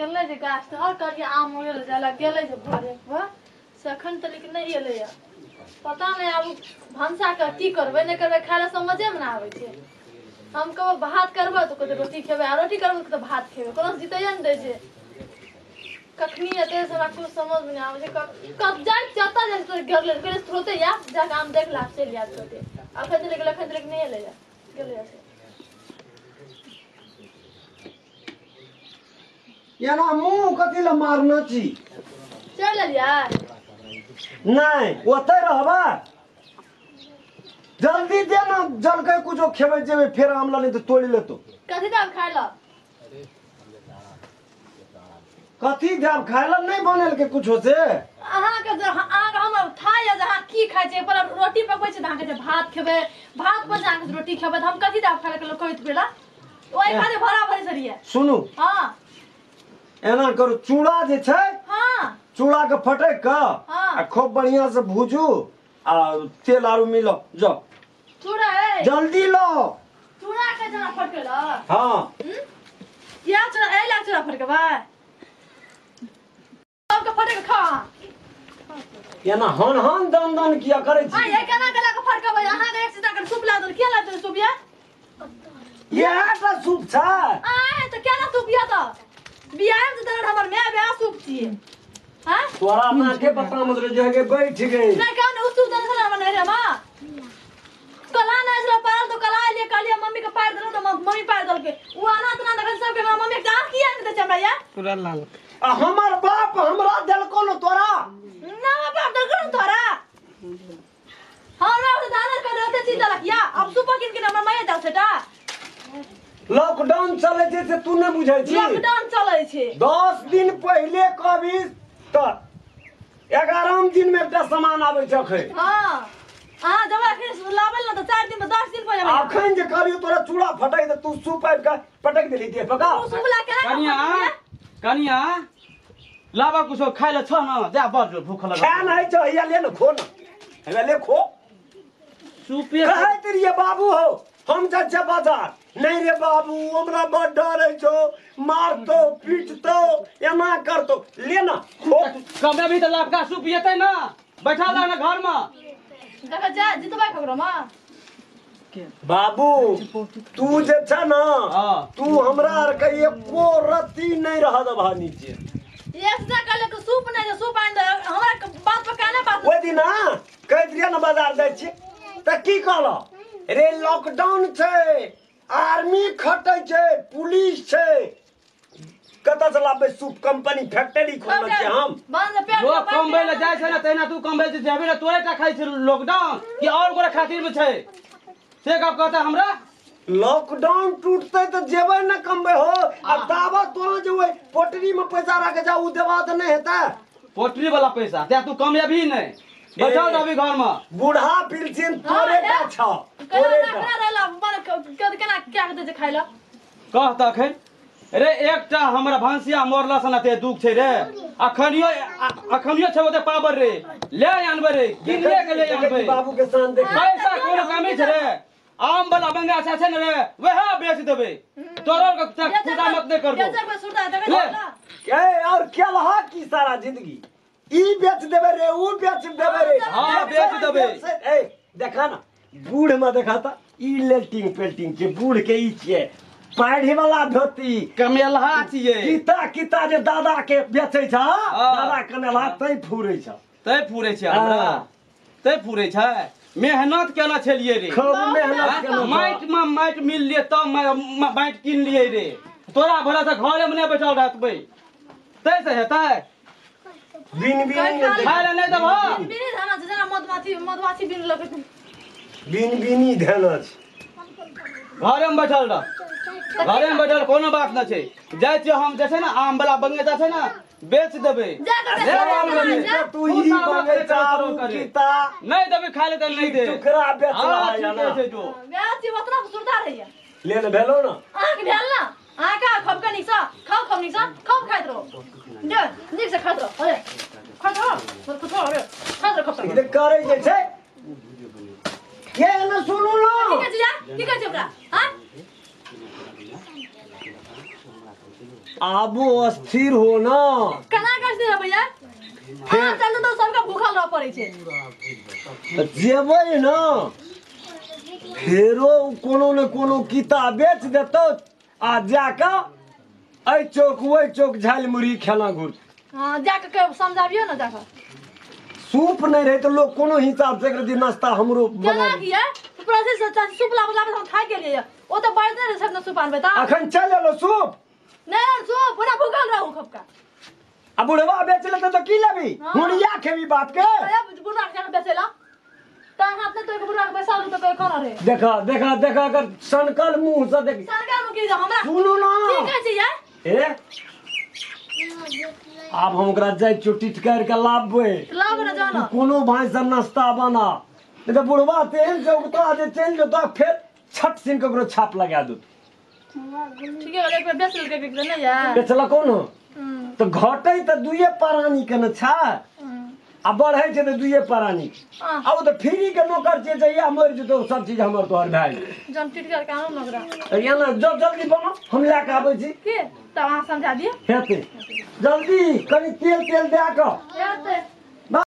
गेलै जे गाछ तऽ आओर कहलियै आम उड़ै लए जाय लए गेलै जे भोरे पर से एखन तक नहि एलैए। पता नहि आब भनसाके की करबै नहि करबै, खाय लए समझेमे नहि आबै छै। हम कहबै भात करबै तऽ कहतै रोटी खेबै, आ रोटी करबै तऽ भात खेबै, कोनो जीतैए नहि दै छै। कखनी एतै से हमरा कुछ समझमे नहि आबै छै। जाइ जतऽ जाइ छै गेलै कहलियै तुरते आयब, जाकऽ आम देख लाब चलि आयब तुरते। एखन तक गेलै, एखन तक नहि एलैए, गेलैए से। एना मुँह कथी लए मारने छी? चलि एलियै? नहि, ओतै रहबै। जल्दी दे ना, जलकै कुछो खेबै जेबै, फेर आम ला नहि तऽ तोड़ि लेतो। कथी देब खाय लए? कथी देब खाय लए? नहि बनेलकै कुछो से। अहाँके जे अहाँके हम था यऽ जे अहाँ की खाइ छियै, पर रोटी पकबै छियै तऽ अहाँके जे भात खेबै, भात पर अहाँके रोटी खेबै, तऽ हम कथी देब खाय लए? कहैत बेला ओहि खातिर भरा भरी सरिये। सुनू, हाँ एना करू, चूड़ा जे छै, हाँ चूड़ा के फटक कऽ हाँ आ खूब बढ़िया से भूजू आ तेल आरू मिलो जाओ। चूड़ा है जल्दी लो। चूड़ा के जना फटकेला? हाँ या चूड़ा ए ला चूड़ा फटकबा सबके फटक खा। एना हन हन दन दन किया करै छी? आ ये केना केना के फटकबै? अहाँ के एक सीधा के सूप ला देल, किया ला देल सूप? या इएह टा सूप छै। आ तऽ केना सूप या? तऽ बियाह में तऽ हमर my ब्याह सूप छियै। हाँ तोरा माँ के पता मतलब जे के बैठ गई। नहीं कहू ने, उ सूप देने छलै हमर नैहरे माँ। कला नहि छलै पारल तऽ कला एलियै, कहलियै मम्मी के पारि देलहुँ तऽ मम्मी पारि देलकै। उ आना तना देखै सबके हमरा मम्मी के आँख किया नहि दै छै हमरा? या पूरा लाल। आ हमर बाप हमरा देलको न तोरा? ना बाप देलको न तोरा। हमरा दादा के रहते चीज देलक या अब सूप किन के हमरा माय दल छटा। लॉकडाउन चलै छै से तू नहि बुझै छी? लॉकडाउन चलै छै। 10 दिन पहिले कहबी तऽ 11 दिन में एकटा सामान आबै छै अखन। हाँ अहाँ जब अखन लाबै ने तऽ 4 दिन में 10 दिन पर जेबै। अखन जे कहलियौ तोरा चूड़ा फटै तऽ तू सूप आबि कऽ पटक देली देह पका। उ सूप ला केना? कनिया, कनिया लाबा कुछो खाय ले छ न, जा बड़ जोर भूख लगल। खाय नहि छौ, हैया ले न खो न, हैया ले खो। सूपे कहैत रहियै बाबू हो हम जाइ छियै बाजार, नहीं रे बाबू हमरा बड़ डर होइ छौ, मारतौ पीटतौ एना करतौ, ले न खो। कमे भी तऽ लबका सूप एतै न, बैठल रह न घर में। देखा जा जितबै ककरो माँ। बाबू तू जे छ न, तू हमरा आर के एको रत्ती नहीं रह देबह नीचे। एक से कहले के सूप नहीं जे सूप आनि दे, हमरा बात पर काने बात। ओहि दिना कहैत रहियै न बाजार जाइ छी तऽ की कहलह रे, लॉकडाउन छै, आर्मी खटै छै, पुलिस छै, कतऽ से लाबबै सूप? कंपनी फैक्ट्री खोलने छियै हम। लोग कमबै लए जाइ छै ने तहिना तू कमबै छै जेबही ने, तोरे टा खाइ छै लॉकडाउन कि और गोरा खातिर में छै? से गप कहता हमरा। लॉकडाउन टूटतै तऽ जेबै ने कमबै हो, आ ताबत तोरा जे ओहि पोटरी में पैसा राखे जा उ देबा तऽ नहि हेतै। पोटरी वाला पैसा ते तू कमेबही नहि, बैठल रहबी घर में। बूढ़ा पिलछिन तोरे टा छौ, तोरे टा। केना क्या के दै छै खाय लए? कह तऽ अखन रे एकटा हमरा भंसिया मरला सन एते दुख छै रे, अखनियो अखनियो छै ओते पावर रे, ले आनबै रे, किनले के ले आनबै। बाबू के शान देख। पैसा कोनो कमी छै रे? आम वाला बंगा छै ने रे, वएह बेच देबै। तोरो के खुदा मत नहि करबो। ए और क्या लहा की सारा जिंदगी ई बेच देबै रे, ऊ बेच देबै रे। हाँ बेच देबै। ए देखा ना बूढ़ में देखा ता ई लेल्टिंग पेल्टिंग के बूढ़ के ई छियै पाढ़ी वाला धोती कमेलहा छियै। किता किता जे दादा के बेचै छ, दादा कमेलहा तै फुरै छ, तै फुरै छै हमरा, तै फुरै छै। मेहनत केना छलियै रे, खूब मेहनत केना। माटि में माटि मिललियै तब माटि किनलियै रे, तोरा भला से घरे में नहि बैठल रहतबै तै से हेतै? बिन बिन खाय लए नहि देबह? बिन धाना छै जेना मधुमाछी, मधुमाछी बिन लगे। बिन बिनी धेना छै। घरे में बैठल रह, घरे में बैठल कोनो बात न छै। जाइ छियै हम जे छै ने आम वाला बगीचा छै ने बेच देबै। तू ई बगीचा किता नहि देबै खाय लए तऽ नहि दे। टुकड़ा बेचला है ना। जो बेच ओतना सुरता रहैया। ले ने भेलो ना। अहाँ के भेल ना? अहाँ के खब के निक से खाओ, खब निक से खाओ, खाइत रहो। दे निक से खाइत रहो। अरे खाइत रहो, खाइत रहो, अरे खाइत रहो खब। ई करै जे छै ये न सुनू ना। की कहै छै की कहै छै ओकरा? हां आबो अस्थिर हो ना। केना कर दे भैया? हां चल तो सबके भूखल रह पड़ै छै। जेबै ना फेरो कोनो ने कोनो किताब बेच देतौ आ जाके एहि चौक ओहि चौक झाल मुरही खेना घुर। हां जाके समझाबियो ना जाके। सूप नहीं रहे तो लोग कोनो हिसाब से एक नाश्ता हमरो बना किया प्रसिद्ध से सूप लाब लाब हम खा गेलियै। ओ त बाजते रहे सब न सूप आनबे त अखन चल एलो सूप नहीं सूप पूरा भूखल रहू खपका। आ बुढ़वा बेच लेते तो की लेबी हुड़िया खेबी बाप के। अरे बुढ़वा के बेचेला त हाथ ने तो एक बुढ़वा के पैसा लू त कोई कोना रे। देखा देखा देखा अगर सनकल मुंह से देख सनकल मुंह की हमरा सुनू ना की कहै छी यार। ए आब हम ओकरा जाय चोटी कर के लाबबै लाब ना जाना कोनो भाई से नाश्ता बना नहीं तो बुढ़वा तेहन से उगता जे चलि जेतौ फेर छट सिन के ओकरो छाप लगा देत। ठीक है एक बेर बेच लेलकै के नहीं यार बेचला कोन तो घटै त दुइये प्राणी के न छै आ बढ़ै छै त दुइये प्राणी आ ओ त फ्री के नौकर छै जहिया मरि जेतौ सब चीज हमर तोहर भए गेल। जन टिट कर के आनू न ओकरा एना जब जल्दी बनो हम लए के आबै छी के तब अहाँ समझा दियौ हेतै जल्दी कनि तेल तेल दए के हेतै।